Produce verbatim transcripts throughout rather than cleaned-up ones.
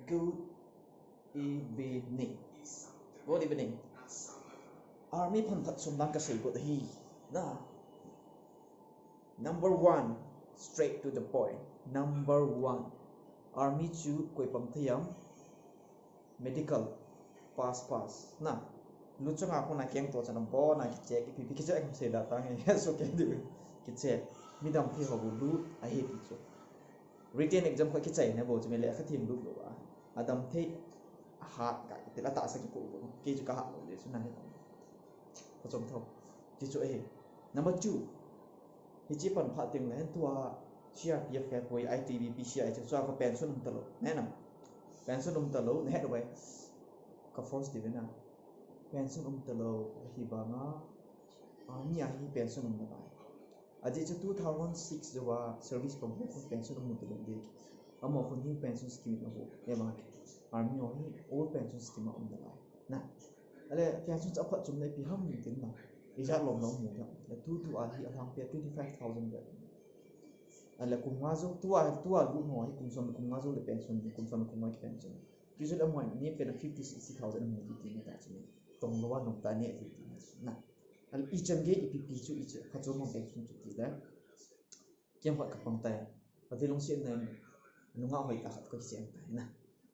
Good evening. Good evening. Army phat phatchom dan kasei got ahi. Na. Number one, straight to the point. Number one. Army chu koi pang thei am? Medical. Pass, pass. Na. Lu chunga kona keng to chana bo na kicheck, ipi pi kicheck kasei da tang e. So ke du. Kicheck. Midam thei ho bu lu ahi ti chu. Written exam kho kichai na bo chu mi lekha thim lut lou a. Adam thei hat ka ti la ta sa ki ko ko. Ke chu ka ha lo le chu na he. Ko chom tho. Ti chu ahi. Number two. Hichi pan pha ting le hen tua C R P F ka koi I T B P C I chu ka pension um ta lou. Ne na. Pension um ta lou ne he wai. Ka force di na. Pension um ta lou hi ba nga. Army a hi pension um ta lou. Ajeh chu two thousand six jou a service pang ho khun pension amu talou ding. Amaho khun hi pension scheme amu. Ema army ho hi old pension scheme a um nalai. Na. Ale pension chu aphatchomna ipi ham tin na. Ijat lom lom mu na. Le tu tu a hi alhangpia twenty five thousand bep. Ale kum nga jou tua tua lu no hi kum som kum nga jou le pension kum som kum nga ki pension. Usually amaho ni pen fifty sixty thousand amu ti ni ta chu ni. Tong lo wa nom ta ni ti ni na. Ale ichan gei ipi pi chu iche kha chu mo pension chu ti le. Kem khat ka pang tai. Pathen lungsetna in nungah hoi tah khat ka kisem tai na.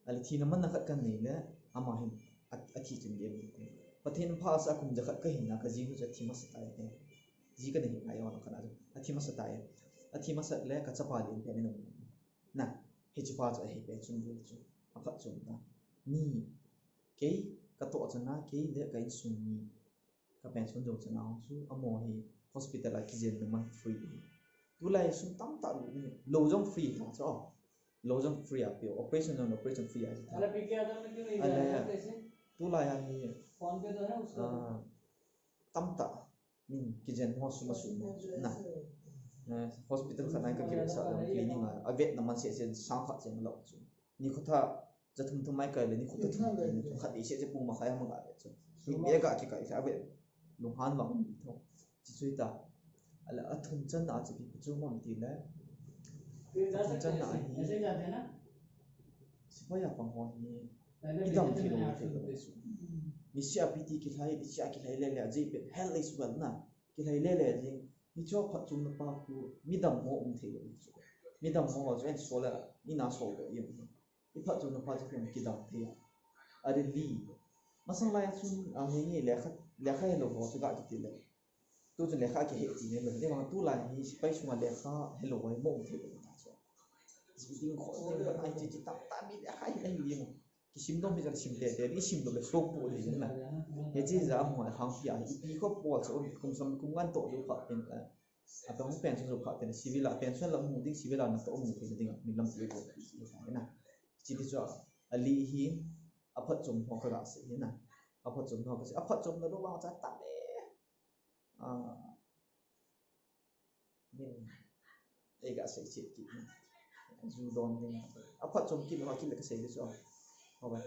Ale thina manna khat ka nei le ama hin a, athi chun gei. Pathen pha sa kum ja khat ka hinna ka ji hu ja thi masa tai. Ji ka nei ngai on khat na. Athi masa tai. Athi masa le ka chapa din pe ni na. Na. Hichi pa chu ahi pension bu chu. Aphatchomna. Ni. Kei ka toh chana kei le ka insung mi. Ka pension jou chana chu amaho hi hospital a kijenna man free. Tulai sum tamtah lou jong free ta chu. Lou jong free a pe operation jong operation free a ta. Ale tulai a hi tamtah min kijen ho sum a sum na. Hospital khat nai ka kile sa jong clinic a avetna man se se sang khat chen lou chu. Ni kho tha Jathum thum mai kai le ni kho tha thum ni khat i se se pung ma khai ma ga le chu. Ni be ga ki kai sa ve. Lunghan vang ni tho. Chi chui ta. Ala athum channa a chu ki chu mam ti le. Athum channa a hi. Sipai a pang ho hi. Kidam thei lou thei lou. Ni sia piti kilhai, ni sia kilhai le le a ji pe hel le sual na. Kilhai le le ji. Ni chu phatchomna pa khu midam ho um thei lou chu. Midam ho chu en so le ina so le i um. I phatchomna pa chu ken kidam thei a. A ri li. Masang lai a chun a henge lekha lekha helou ho chu ga kiti le. Tu chu lekha kihe ti ne lo. Ni vang tulai hi sipai sunga lekha helou ho mo thei lo ta chu. Ji ding kho ding ba nai chi chi ta ta mi lekha hi le hi mo. Kisim dong mi jan sim te te ni sim lo le so pu le na. He chi ja mo hang pia hi pi kho po chu kum som kum ngan to jo kha pen la. Atong pension jou kha tena civil a pension la mu ding civil a na to mu thei ding mi lam ti ko na. Chi ti chu a li hi aphatchom ho ka ga se hi na. Aphatchom ho ka se aphatchomna lou vang cha ta le. A min ei ga se che ki. Ju don ding. Aphatchom ki lo ki le ka se chu. Ho ba.